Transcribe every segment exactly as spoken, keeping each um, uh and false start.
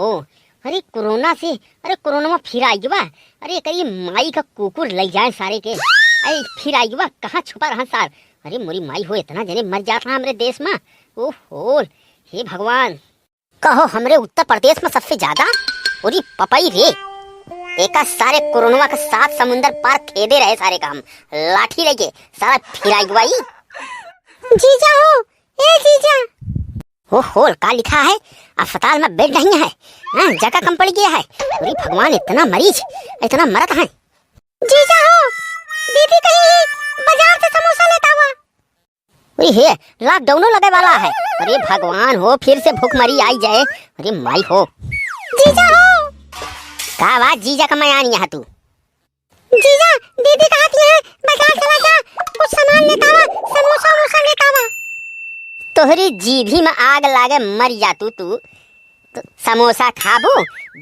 ओ, अरे कोरोना से, अरे कोरोना फिर आइ गवा। अरे करी माई का कुकुर लइ जाए सारे के। अरे फिर आइ गवा, कहाँ छुपा रहा सार? अरे मोरी माई हो, इतना जने मर जात हैं हमरे देश मा। ओहो, हे भगवान। कहो, हमरे उत्तर प्रदेश मा सबसे ज्यादा? अरे पपई रे, एका सारे कोरोनवा का सात समुंदर पार खेदे रहे सारे का हम। लाठी लइके सारा फिर आइ गवा ई। जीजा हो, ए जीजा। ओहो, का लिखा है? अस्पताल मा बेड नहीं है, हाँ, जगह कम पड़ गया है। अरे भगवान, इतना मरीज, इतना मरत है। जीजा हो, दीदी कही बाजार से समोसा लेत आवा। अरे हे, lockdown लगे वाला है। अरे भगवान हो, फिर से भूखमरी आइ जाए। अरे माई हो। जीजा हो। का बात जीजा का मयान यहाँ तू? जीजा, दीदी कहत हैं, बाजार चला जा, कुछ सामान लेत आवा, समोसा वमोसा लेत आवा। तोहरी जीभी मा आग लागे, मर जा तू, तू। तो समोसा खाबू?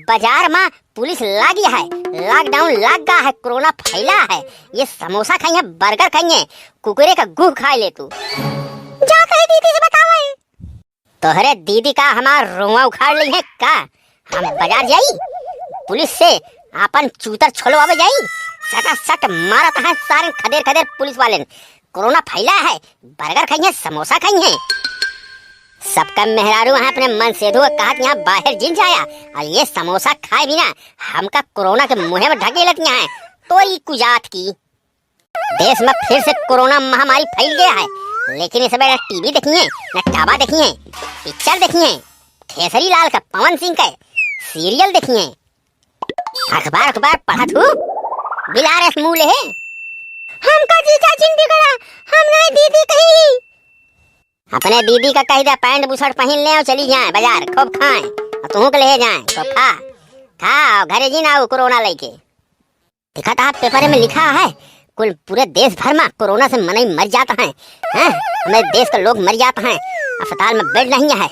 बाजार मा पुलिस लागी है, lockdown लाग गा है, कोरोना फैला है। ये समोसा खइहें, burger खइहें, कुकुरे का गुह खाइ ले तू। जा कहे दीदी से बतावे। तोहरे दीदी का हमार रोआ उखाड़ लिहे का? हम बाजार जाई, पुलिस से आपन चूतर छोलवावे जाई? सटासट मारत हैं सारे खदेर खदेर पुलिस वालेन। कोरोना फैला है, burger खइहें, समोसा खइहें। सबका मेहरारू हैं अपने मनसेधू का कहत यहाँ बाहर जिन जाया, और ये समोसा खाए बिना हमका कोरोना के मुँहे मा ढकेलत यहाँ है। तोरी कुजात की। देश मा फिर से कोरोना महामारी फैल गया है, लेकिन इस बेर ना टीवी देखिए, ना टावा देखिए, पिक्चर देखिए, खेसरी लाल का, पवन सिंह का सीरियल देखिए, अखबार, अखबार पढ़त हूँ, बिलार मुँह लेहे। हमका जीजा जिन बिगड़ा, हम नहीं दीदी कही। अपने दीदी का कहि दे, पैंट बुशर्ट पहिन लें और चली जाएँ बाजार, खूब खाएँ और तुहूँ के लेहे जाएँ, खूब खा, खा और घरे जिन आउ कोरोना लइके। देखत हा, पेपर मा लिखा है, कुल पूरे देश भर मा कोरोना से मनई मर जात हैं, हैं? हमरे देश का लोग मर जात हैं, अस्पताल मा बेड नहीं है।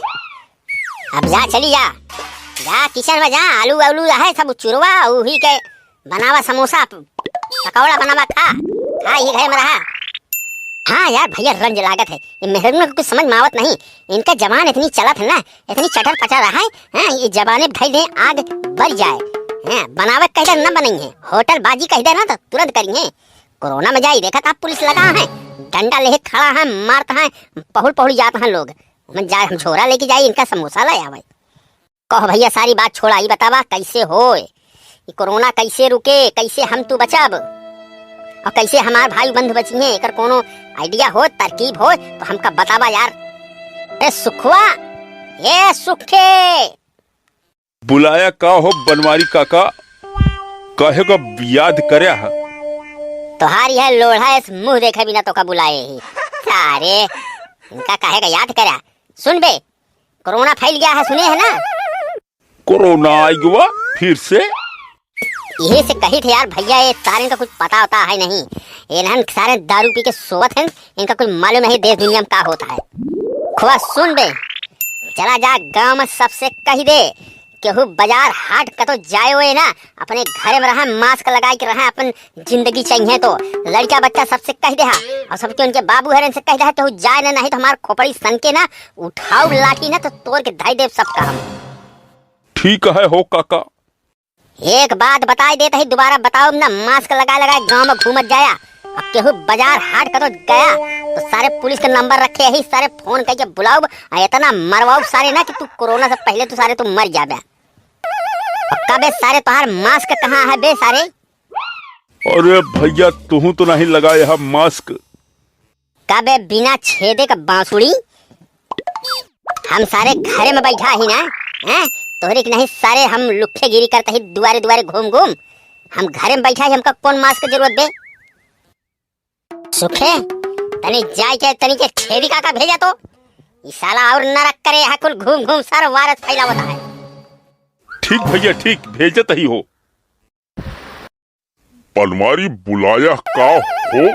अब जा, चली जा, जा किचन मा जा, आलू आलू है सब चुरवा, उही के बनावा समोसा, प-, पकौड़ा बनावा, खा, खा, ये घरे मा रहा। हाँ यार भइया, रंज लागत है, ये मेहररुआ का कुछ समझ मा आवत नहीं, इनका जबान इतनी चलत है ना, इतनी चटर पटर रहा है, हैं, ये जबाने धइ दे आग बर जाए, हैं, बनावे कहि दे न बनइहें, होटल बाजी कहि दे ना तो तुरंत करिहें। कोरोना मा जाई, देखत हा पुलिस लगा है, डंडा लेहे खड़ा है, मारत है, पहुड़ पहुड़ जात हैं लोग। हम जा, हम झोरा लेके जाई, इनका समोसा ले आवे। कहो भइया, सारी बात छोड़ा, ई बतावा कैसे होए, ई कोरोना कैसे रुके, कैसे हम तू बचब, और कैसे हमार भाई बंधु बचिहें, एकर कोनो idea हो, तरकीब हो तो हमका बतावा यार। ए सुखवा, ए सुखे। बुलाया का हो बनवारी काका, कहे का याद करया है? तोहार यह लोढ़ा इस मुँह देखे बिना तोका बुलाए ही। सारे, इनका काहे का याद करया? सुन बे, कोरोना फैल गया है, सुने है ना? कोरोना आइ गवा फिर से? यही से कही थे यार भइया, ये सारे इनका कुछ पता होता है नहीं। ये नहन सारे दारू पी के सोवत हैं, इनका कुछ मालूम नहीं देश दुनिया मा का होता है। खोआ सुन बे, चला जा गाँव मा सबसे कहि दे, केहू बाजार हाट कतो जाए ओए ना, अपने घरे मा रहे, mask लगाइ के रहे, अपन जिंदगी चाहिए तो लड़का बच्चा सबसे कहि देहा, और सबके उनके बाबू हरेन से कहि देहा, केहू जाए ना, नहीं तो हमार खोपड़ी सनके ना, उठाउब लाठी ना तो तोर के धइ देब सबका हम। ठीक है हो काका। एक बात बताइ देत ही, दोबारा बताउब ना, mask लगाए लगाए गाँव मा घूमत जाया, अब केहू बाजार हाट कतो गया तो सारे पुलिस का नंबर रखे ही, सारे फोन कइके बुलाउब, आ इतना मरवाउब सारे ना कि तू कोरोना से पहिले तू सारे तू मर जाबे। अब का बे सारे तोहार mask कहाँ है बे सारे? अरे भइया, तुहूँ तो नहीं लगाए है mask। का बे बिना छेदे का बांसुरी? हम सारे घरे मा बैठा ही ना, हैं? तोहरे के नहीं सारे हम लुक्खेगिरी करत ही दुआरे दुआरे घूम घूम। हम घरे मा बैठा ही, हमका कौन mask के जरूरत बे? सुखे, तनी जाइके तनी के छेदी काका भेजा तो। ई साला और नरक करे है, कुल घूम घूम सारा virus फैलावत है। ठीक भइया, ठीक, भेजत ही हो। बनवारी बुलाया का हो?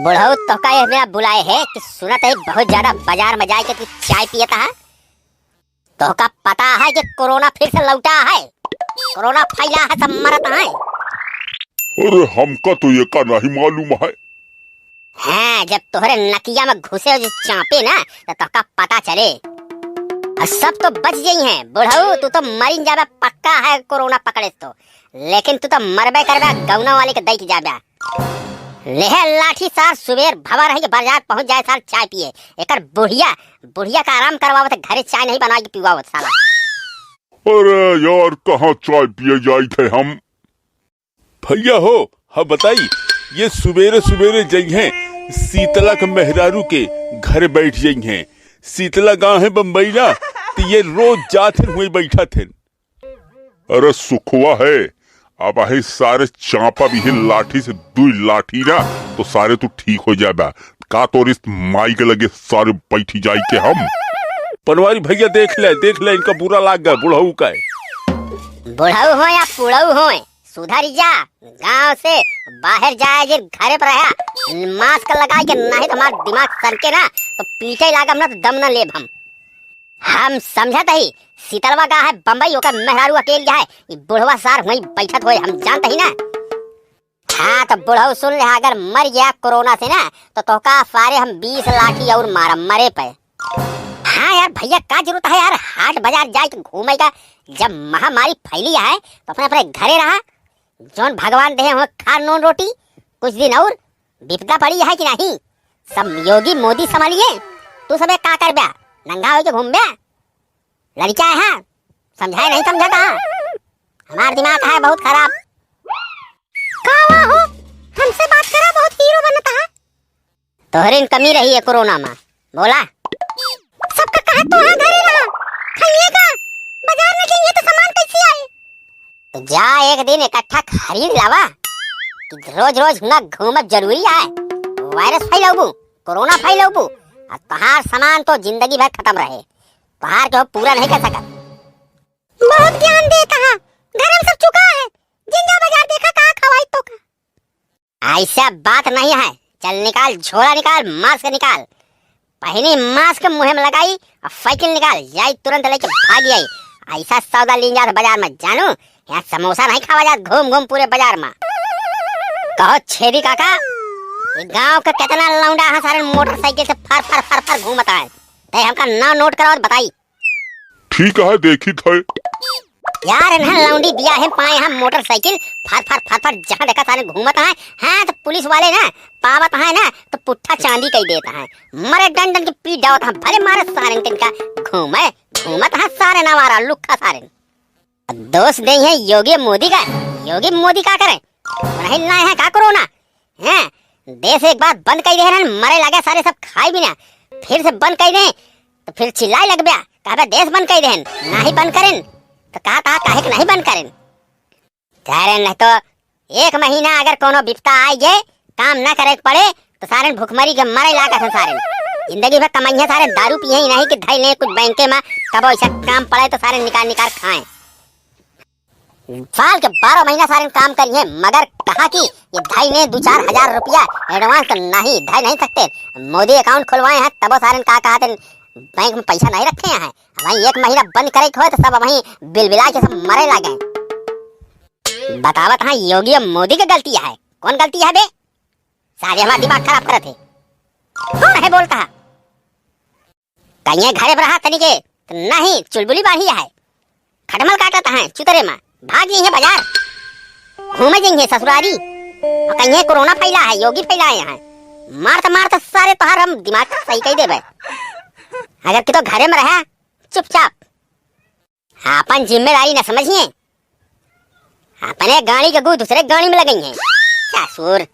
बुढ़ऊ तोहका यह बेरा बुलाए है कि सुनत है बहुत ज्यादा बाजार मा जाइके तू चाय पियत है। तोहका पता है कि कोरोना फिर से लौटा है, कोरोना फैला है, सब मरत हैं। अरे हमका तो एका नहीं मालूम है। हाँ, जब तोहरे नकिया मा घुसे और चापे ना, तो तोहका पता चले। और सब तो बच जइहैं। बुढ़ऊ, तू तो मरिन जाबे, पक्का है कोरोना पकड़े तो, लेकिन तू तो मरबे करबे, गौना वाले के दैत जाबे। लेहे लाठी सार, सुबेर भवा रही के बाजार पहुंच जाए सार चाय पिए। एकर बुढ़िया, बुढ़िया का आराम करवावत है, घरे चाय नहीं बनवा के पिवावत साला। अरे यार, कहाँ चाय पिए जाइत है हम? भैया हो, हाँ बताई, ये सुबेरे सुबेरे जइहैं शीतला के मेहरारू के घरे बैठ जइहैं। शीतला गाँव है बम्बई ना, तो ये रोज जात हैं, वहीं बैठत हैं। अरे सुखवा है, अब आहे सारे चापा भी है लाठी से, दुई लाठी ना, तो सारे तू ठीक हो जाबा। का तोर इस माई के लगे सारे बैठी जाई के हम? पनवारी भैया देख ले, देख ले, इनका बुरा लाग गया बुढ़ऊ का है। बुढ़ऊ हो या पुढ़ऊ हो, सुधर जा, गांव से बाहर जाए जे घरे पर रहा, मास्क लगाए के, नहीं तो हमार दिमाग सनके ना, तो पीटे लागब ना, तो दम ना लेब हम। हम समझत ही, शीतलवा गा है बम्बई, ओकर मेहरारू अकेल गा है, ई बुढ़वा सार वहीं बैठत होए, हम जानत ही ना। हाँ, तो बुढ़ऊ सुन ले, अगर मर गया कोरोना से ना, तो तोहका सारे हम बीस लाठी और मारब मरे पे। हाँ यार भैया, का जरूरत है यार हाट बाजार जाए के घूमे का? जब महामारी फैली है, तो अपने, अपने घरे रहा, जौन भगवान देहे हो खा नून रोटी, कुछ दिन और विपदा पड़ी है कि नहीं, सब योगी मोदी संभालिए। तू सबे का करब्या, नंगा होके घूमब्या, लड़का है, समझाए नहीं समझा कहा, हमार दिमाग है बहुत खराब। का हुआ हो, हमसे बात करा, बहुत हीरो बनता है। तोहरे में कमी रही है कोरोना में, बोला। सबका कहा तो हाँ घरे रहा, खाइए का, बाजार में जाइए तो सामान कैसे आए? तो जा एक दिन इकट्ठा खरीद लावा, कि रोज रोज हुआ घूमब जरूरी है। वायरस फैलौबू, कोरोना फैलौबू, आ तोहार सामान तो जिंदगी भर खत्म रहे। तोहार के हो पूरा नहीं कर सकत। बहुत ज्ञान देता है, घर में सब चुका है, जिन जा बाजार देखा कहाँ खवाई तो का। ऐसा बात नहीं है। चल निकाल, झोला निकाल, मास्क निकाल। पहनी मास्क मुँह में लगाई और साइकिल निकाल, जाई तुरंत लेके भाग जाई। ऐसा सौदा लीन जात बाजार में जानू, यहाँ समोसा नहीं खावा जात घूम घूम पूरे बाजार में। कहो छेदी काका, ये गांव का कितना लौंडा है सारे मोटरसाइकिल से फर फर फर फर घूमता है। ते हमका नाम नोट कराओ तो बताई। ठीक है, देखित है। यार, इन्हन लौंडी बियाहे पाए हैं मोटरसाइकिल, फर, फर, फर, फर, जहाँ देखा सारे घूमत हैं। हाँ, तो पुलिस वाले ना, पावत हैं ना, तो पुट्ठा चांदी कई देत हैं। मरे डंडन के पीट जावत हैं, भले मारे सारे इनका घूमे, घूमत हैं सारे नवारा, लुक्खा सारे। दोष देइहैं योगी मोदी का। योगी मोदी का करे? उन्हीं लाए हैं का कोरोना? हैं? देश एक बार बंद कई देहेन, मरे लागे सारे सब खाए बिना। फिर से बंद कई दे, तो फिर चिल्लाए लगब्या, कहबे देश बंद कई देहेन, नाही बंद करेन। तो कहा था, काहे के नहीं बंद करेन? कह रहे नहीं तो एक महीना अगर कोनो विपदा आई जे, काम ना करे के पड़े, तो सारे भुखमरी के मरे लागत हैं सारे। जिंदगी भर कमाई है सारे, दारू पिए ही नहीं कि धई ले कुछ बैंके में, कबो ऐसा काम पड़े तो सारे निकाल निकाल खाएं। साल के बारह महीना सारे काम करिए, मगर कहा कि ये धई ले दो चार हजार रुपया advance तो नहीं, धई नहीं सकते। मोदी account खुलवाए हैं, तबो सारे का कहा थे, बैंक में पैसा नहीं रखे हैं। वहीं एक महीना बंद करे के होए तो सब वहीं बिलबिला के सब मरे लागे। बतावत हाँ, योगी और मोदी के गलती है। कौन गलती है बे? सारे हमारा दिमाग खराब करत है। कौन है बोलता है? कहिए घरे पर रहा तनिके, तो नहीं, चुलबुली बाढ़ी है। खटमल काटत हैं चुतरे में, भाग जइहैं बाजार। घूमे जइहैं ससुरारी। और कहिए कोरोना फैला है, योगी फैलाए हैं। मारत मारत सारे तोहार हम दिमाग सही कई देबे। अगर कि तो घरे में रहा, चुपचाप। आपन जिम्मेदारी न समझिए, अपने गाड़ी के गू दूसरे गाड़ी में लगइहैं। ससुर,